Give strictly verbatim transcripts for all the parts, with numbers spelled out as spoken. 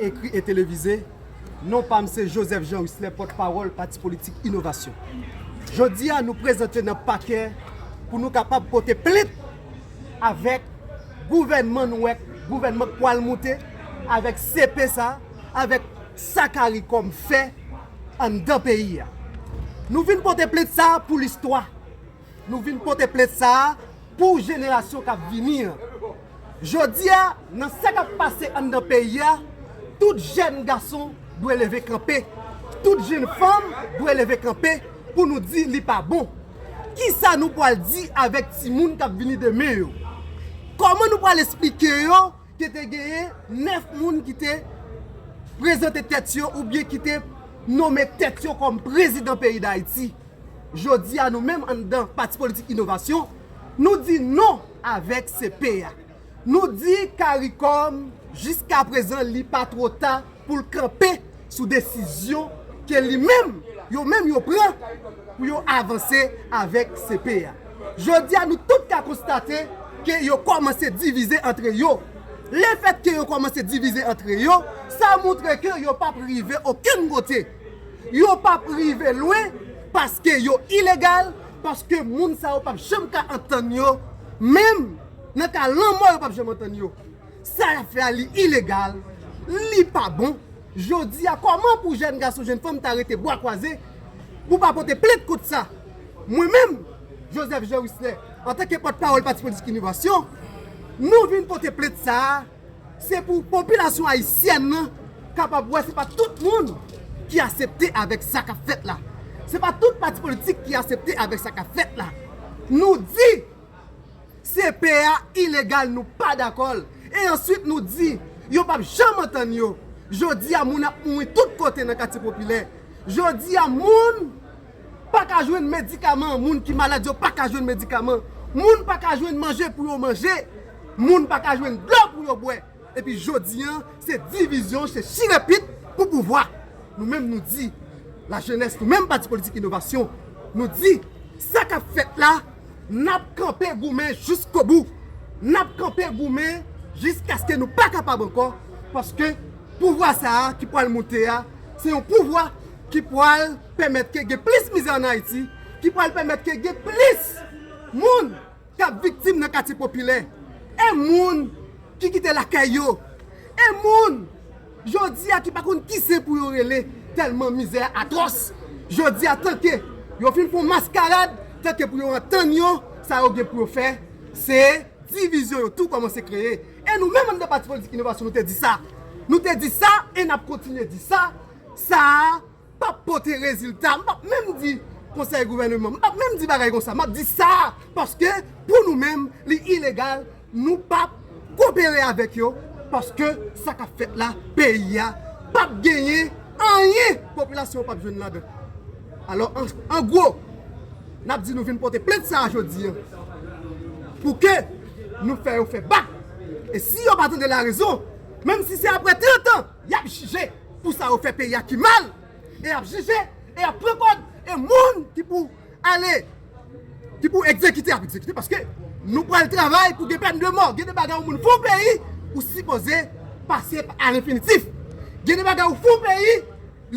Ekri e televize, non pa m se Joseph Jean Wisler, pòtpawòl pati politik Inovasyon. Jodi a, nou prezante nan pakè pou nou kapab pote plent avèk gouvènman nou wè, gouvènman k pwal moute, avèk C P sa, avèk sa CARICOM fè anndan peyi a. Nou vin pote plent sa pou listwa. Nou vin pote plent sa pou jenerasyon k ap vini an. Jodi a, nan sa k ap pase anndan peyi a, tout jèn gason dwe leve kanpe. Tout jèn fanm dwe leve kanpe pou nou di li pa bon. Kisa nou pwal di avèk timoun k ap vini demen yo? Kòman nou pwal esplike yo ke te genyen nèf moun ki te prezante tèt yo oubyen ki te nonmen tèt yo kòm prezidan peyi Dayiti? Jodi a, nou menm anndan pati politik Inovasyon, nou di non avèk C P a. Nou di CARICOM, jiskaprezan, li pa twò ta pou l kanpe sou desizyon ke li menm, yo menm yo pran pou yo avanse avèk C P a. Jodi a, nou tout ka konstate ke yo kòmanse divize antre yo. Lefètke yo kòmanse divize antre yo, sa montre ke yo p ap rive okenn kote. Yo p ap rive lwen paske yo ilegal, paske moun sa yo p ap janm ka antann yo, menm nan ka lanmò yo p ap janm antann yo. Sa y ap fè a, li ilegal, li pa bon. Jodi a, kòman pou jèn gason, jèn fanm ta rete bwa kwaze pou pa pote plent kont sa? Mwen menm, Joseph Jean Wisler, antanke pòtpawòl pati politik Inovasyon, nou vin pote plent sa a, se pou popilasyon ayisyèn nan kapab wè se pa tout moun ki aksepte avèk sa k ap fèt la. Se pa tout pati politik ki aksepte avèk sa k ap fèt la. Nou di C P a ilegal, nou pa dakò l. E answit nou di yo p ap janm antann yo. Jodi a, moun ap mouri tout kote nan katye popilè. Jodi a, moun pa ka jwenn medikaman, moun ki malad yo pa ka jwenn medikaman. Moun pa ka jwenn manje pou yo manje. Moun pa ka jwenn dlo pou yo bwè. Epi jodi a, se divizyon, se chire pit pou pouvwa. Nou menm nou di, lajenès, nou menm pati politik Inovasyon, nou di, sa k ap fèt la, n ap kanpe goumen jiskobou. N ap kanpe goumen jiskaske nou pa kapab ankò, paske pouvwa sa a ki pral moute a, se yon pouvwa ki pral pèmèt ke gen plis mizè ann Ayiti, ki pral pèmèt ke gen plis moun k ap viktim nan katye popilè, e moun ki kite lakay yo, e moun jodi a ki pa konn ki sen pou yo rele, tèlman mizè a atwòs. Jodi a, tanke yo fin fè yon maskarad, tanke pou yo antann yo, sa yo gen pou yo fè, se divizyon yo tou kòmanse kreye. E nou menm anndan pati politik Inovasyon, nou te di sa. Nou te di sa e n ap kontinye di sa. Sa a p ap pote rezilta. M p ap menm di konsèy gouvèneman, m p ap menm di bagay konsa. M ap di sa paske pou nou menm, li ilegal. Nou p ap kopere avèk yo paske sa k ap fèt la, peyi a p ap genyen anyen, popilasyon an p ap jwenn ladan. Alò, an, an gwo, n ap di nou vin pote plent sa a jodi a pou ke nou fè yo fè bak. E si yo pa tande larezon, menm si se apre trant an, y ap jije pou sa yo fè peyi a ki mal. E y ap jije, e y ap pran kòd, e moun ki pou ale, ki pou egzekite, ap egzekite, paske nou pral travay pou gen pèn de mò. Gen de bagay yon moun fè yon peyi, ou sipoze pase a lenfinitif. Gen de bagay ou fè yon peyi,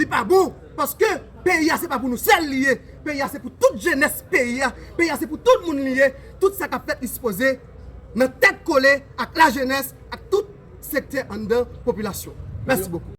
li pa bon, paske peyi a se pa pou nou sèl li ye. Peyi a se pou tout jenès peyi a. Peyi a se pou tout moun li ye. Tout sa k ap fèt, li sipoze nan tèt kole ak lajenès, ak tout sektè anndan popilasyon. Mèsi bokou.